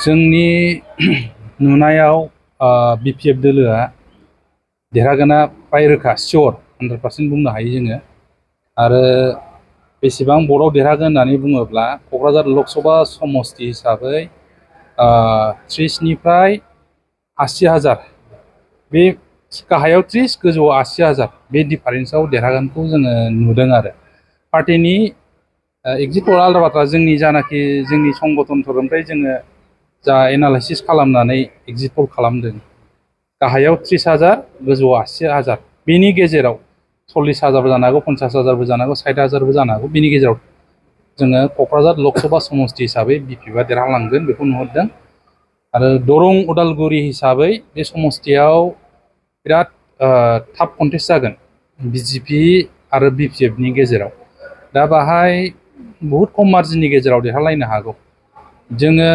जोंनि नुनायाव बिपिएफ दोलोआ देरहागोना फ्राय रोखा सियर 100% बुंनो हायो जोङो। आरो बेसेबां भटआव देरहागोन होननानै बुङोब्ला क'क्राझार लकसभा समस्ति हिसाबै 30 निफ्राय 80,000 बे गाहायाव 30 गोजौआव 80,000 बे डिफारेन्सआव देरहागोनखौ जोङो नुदों। आरो पार्टिनि एग्जिट पल आलादा बाथ्रा, जोंनि जानाखि जोंनि संगठनफोरनिफ्राय जोङो जा एनालाइसिस खालामनानै एग्जिट पल खालामदों, गाहायाव 30,000 गोजौआव 80,000 बेनि गेजेराव 40,000बो जानो हागौ, 50,000बो जानो हागौ, 60,000बो जानो हागौ। बेनि गेजेराव जोङो क'क्राझार लकसभा समस्ति हिसाबै बिपिएफआ देरहालांगोन बेखौ नुहुरदों। आरो दरं उदालगुरि हिसाबै बे समस्तियाव बिराद थाफ कन्टेस्ट जागोन बिजेपि आरो बिपिएफनि गेजेराव। दा बाहाय बहुद खम मार्जिननि गेजेराव देरहालायनो हागौ। जोङो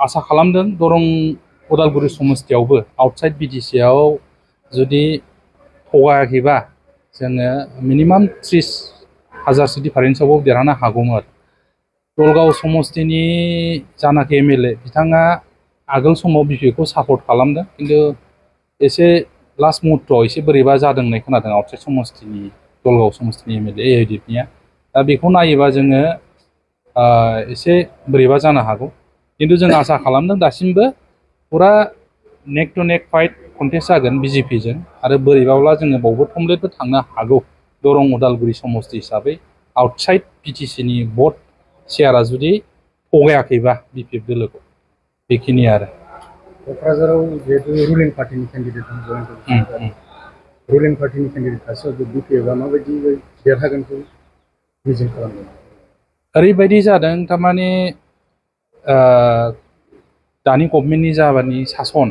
आसा खालामदों दरं उदालगुरि समस्तियावबो आउटसाइड बिटिसिआव जुदि थगायाखैबा जोङो मिनिमाम 30,000सो डिफारेन्सआवबो देरहानो हागौमोन। दलगाव समस्तिनि जानाखि एमएलए बिथाङा आगोल समाव बिपिएफखौ सापर्ट खालामदों, खिन्थु एसे लास्ट मुहुर्तआव एसे बोरैबा जादों होननाय खोनादों आउटसाइड समस्तिनि दलगाव समस्तिनि एमएलए एआइडिएफनिया। दा बेखौ नायोबा जोङो एसे बोरैबा जानो हागौ। खिन्थु जों आसा खालामदों दासिमबो फुरा नेक टु नेक फाइट कन्टेस्ट जागोन बिजेपिजों। आरो बोरैबाब्ला जोङो बावबो थमब्लेटबो थांनो हागौ दरं उदालगुरि समस्ति हिसाबै आउटसाइड बिटिसिनि भट शेयारा जुदि थगायाखैबा बिपिएफ दोलोखौ। बेखिनि आरो क'क्राझाराव जिहेतु रुलिं पार्टिनि केन्डिडेट रुलिं पार्टिनि केन्डिडेट सासेयाव बिपिएफआ माबायदि देरहागोनखौ मिजिं खालामदों? ओरैबायदि जादों, थारमाने दानि गभर्नमेन्टनि जाबानि सासन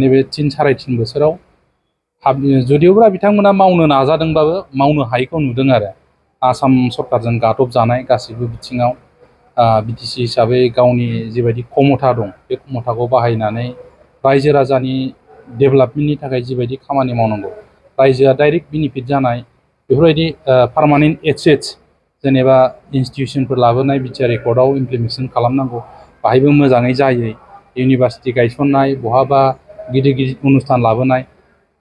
नैबे 3-3.5 बोसोराव जुदियोब्ला बिथांमोना मावनो नाजादोंबाबो मावनो हायैखौ नुदों। आरो आसाम सरकारजों गादब जानाय गासैबो बिथिङाव बिटिसि हिसाबै गावनि जिबायदि क्षमता दं बे क्षमताखौ बाहायनानै रायजो राजानि डेभेलपमेन्टनि थाखाय जिबायदि खामानि मावनांगौ, रायजोआ डाइरेक्ट बेनिफिट जानाय बेफोरबायदि पार्मानेन्ट एसेट्स जेनेबा इन्सटिटिउसनफोर लाबोनाय बिटिआर एकर्डआव इमप्लिमेन्टेसन खालामनांगौ, बाहायबो मोजाङै जायै इउनिभार्सिटि गायसननाय, बहाबा गिदिर गिदिर अनुस्थान लाबोनाय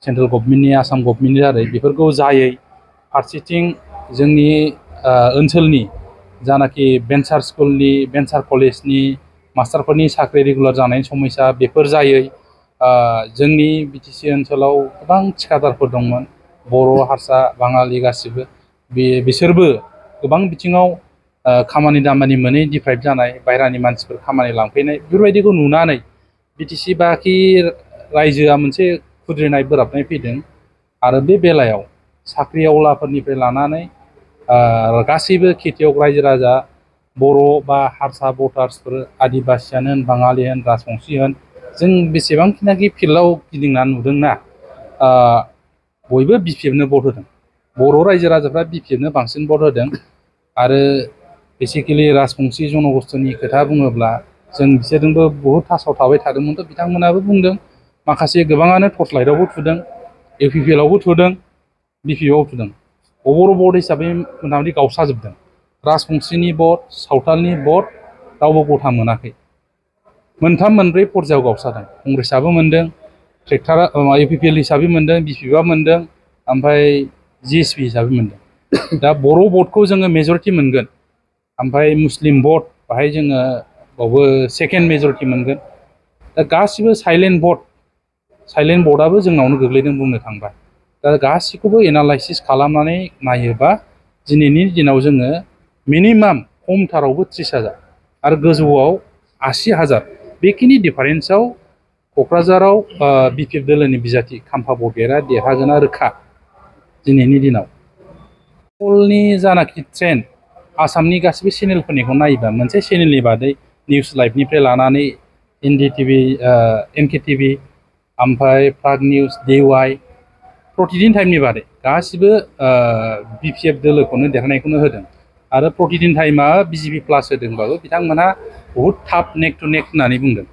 सेन्ट्रेल गभर्नमेन्टनि आसाम गभर्नमेन्टनि दारै बेफोरखौ जायै, फारसेथिं जोंनि ओनसोलनि जानाखि भेन्सार स्कुलनि भेन्सार कलेजनि मास्टारफोरनि साख्रि रेगुलार जानायनि समस्या बेफोर जायै, जोंनि बिटिसि ओनसोलाव गोबां थिखादारफोर दंमोन, बर', हारसा, बाङालि गासिबो बिसोरबो गोबां बिथिङाव खामानि दामानि मोनै डिप्राइभ जानाय, बायह्रानि मानसिफोर खामानि लांफैनाय बेफोरबायदिखौ नुनानै बिटिसि बाखि रायजोआ मोनसे खुद्रिनाय बोराबनाय फैदों। आरो बे बेलायाव साख्रि आवलाफोरनिफ्राय लानानै गासैबो खेथियग रायजो राजा, बर' बा हारसा भटार्सफोर, आदिबासियानो होन, बाङालि होन, राजबंसि होन, जों बेसेबांखिनाखि फिल्डआव गिदिंनानै नुदोंना बयबो बिपिएफनो भट होदों। बर' रायजो राजाफ्रा बिपिएफनो बांसिन भट होदों। आरो बेसिकेलि राजबंसि जनगोष्ठीनि खोथा बुङोब्ला जों बिसोरजोंबो बहुद टाचाव थाबाय थादोंमोन। बिथांमोनाबो बुंदों माखासे गोबाङानो टर्च लाइटआवबो थुदों, इउपिपिएलआवबो थुदों, बिपिएफआव थुदों। अभार भट हिसाबै मथा-मथि गावस्राजोबदों। राजबंसिनि भट, सावथालनि भट रावबो गथा मोनाखै। 3-4 पर्जायाव गावस्रादों। कंग्रेसआबो मोनदों, ट्रेक्टरा इउपिपिएल हिसाबै मोनदों, बिपिएफआ मोनदों, ओमफ्राय जिएसपि हिसाबै मोनदों। दा बर' भटखौ जोङो मेजरिटि मोनगोन, ओमफ्राय मुस्लिम भट बाहाय जोङो बावबो सेकेन्ड मेजरिटि मोनगोन। दा गासिबो साइलेन्ट भटआबो जोंनावनो गोग्लैदों बुंनो थांबा। दा गासिखौबो एनालाइसिस खालामनानै नायोबा दिनैनि दिनाव जोङो मिनिमाम खमथारावबो 30,000 आरो गोजौआव 80,000 बेखिनि डिफारेन्सआव क'क्राझाराव बिपिएफ दोलोनि बिजाथि खाम्फा बरगयारिआ देरहागोना रोखा दिनैनि दिनाव। पलनि जानाखि ट्रेन्ड आसामनि गासिबो चेनेलफोरनिखौ नायोबा मोनसे चेनेलनि बादै निउस लाइभनिफ्राय लानानै एनडिटिभि, एनकेटिभि, ओमफ्राय प्राग निउस, डिवाइ, प्रतिदिन टाइमनि बादै गासिबो बिपिएफ दोलोखौनो देरहानायखौनो होदों। आरो प्रतिदिन टाइमा बिजेपि प्लास होदोंबाबो बिथांमोनहा बहुद थाफ नेक टु नेक होननानै बुंदों।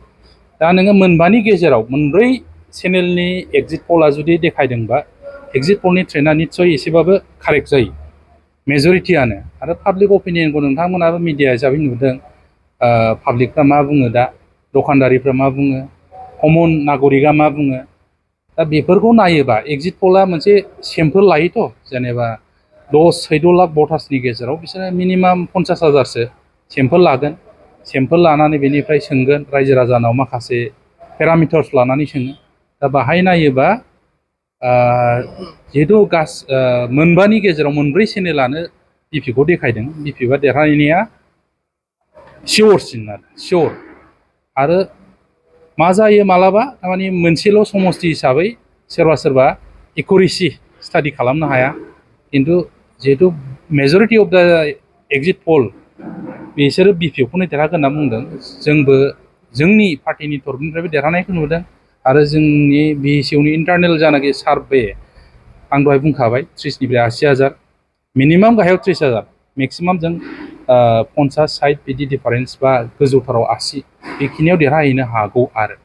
दा नोङो मोनबानि गेजेराव मोनब्रै चेनेलनि एग्जिट पला जुदि देखायदोंबा एग्जिट पलनि ट्रेन्डआ निस्सय एसेबाबो कारेक्ट जायो मेजरिटियानो। आरो पाब्लिक अपिनियनखौ नोंथांमोनाबो मिडिया हिसाबै नुदों। पाब्लिकफ्रा मा बुङो, दा दखानदारिफ्रा मा बुङो, कमन नागरिकआ मा बुङो। दा बेफोरखौ नायोबा एग्जिट पला मोनसे सेम्पोल लायोथ', जेनेबा 14 लाख भटार्सनि गेजेराव बिसोरो मिनिमाम 50,000सो सेम्पोल लागोन। सेम्पोल लानानै बेनिफ्राय सोंगोन, रायजो राजानाव माखासे पेरामिटार्स लानानै सोङो। दा बाहाय नायोबा जिहेतु मोनबानि गेजेराव मोनब्रै चेनेलानो बिपिखौ देखायदों, बिपिआ देरहानाया सियर। आरो मा जायो मालाबा थारमाने मोनसेल' समस्ति हिसाबै सोरबा एकुरेसि स्टाडि खालामनो हाया। खिन्थु जिहेतु मेजरिटि अफ दा एग्जिट पल बिसोरो बिपिएफखौनो देरहागोन होनना बुंदों। जोंबो जोंनि पार्टिनि तरफनिफ्रायबो देरहानायखौ नुदों। आरो जोंनि बिएसइउनि इन्टारनेल जानाखि सार्भे, आं दहाय बुंखाबाय 30निफ्राय 80,000, मिनिमाम गाहायाव 30,000, मेक्सिमाम जों 50-60 बिदि डिफारेन्स बा गोजौथाराव 80 बेखिनियाव देरहाहैनो हागौ आरो।